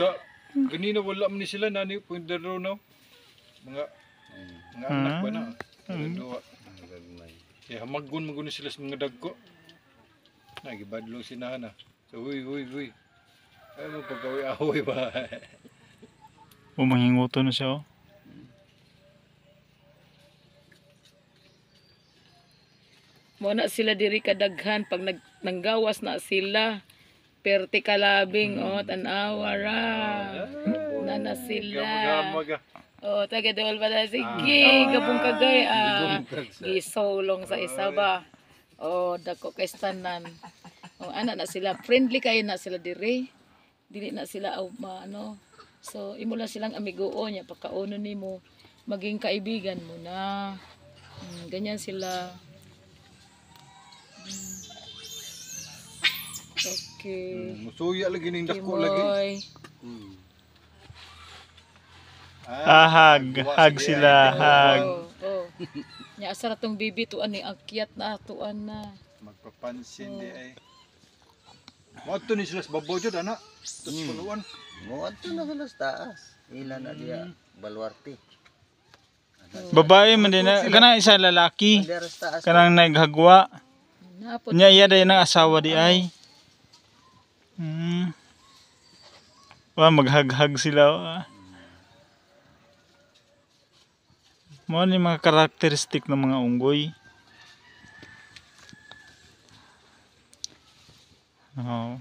Ka ganina wala man ni sila nani pundero no. Mga anak ba na? Mga duwa. Gagmay. Kaya hamaggon man gud ni sila sa mga dagko. Nagibadlong si Nana. So huy huy huy. Ay mo pagkawi-away ba? O manghinguto na siya oh. Mo na sila diri kadaghan pag nanggawas na sila. Perte kalabing, oh, tan-awa ra. Na na sila. Gamag-gamag ah. Oh, taga dool pa na. Sige, gabong kagay ah. Gisolong sa isa ba. Oh, dako kay tanan. Oh, ana na sila. Friendly kayo na sila diri. Dili na sila aw maano. So, imo lang silang amigoon niya pagkauno nimo, maging kaibigan mo na. Ganyan sila. Okay. Musuya lagi ning dako lagi. Timoy. Ah, hag. Hag sila, hag. Oh. Nya asa ra tong bibi tuan ni akyat na tuan na. Magpapansin di ay. Mo ni sila sa babaw jud ana. Tapos punuan. Mo adto na sila sa taas. Ila na diya baluarte. Babae man din na. Kanang isa lalaki. Diya sa taas. Kanang naghagwa. Napod. Nya iya day ng asawa di ay. Wa maghaghag sila. Ah. Mao ni mga karakteristik ng mga unggoy. Oh.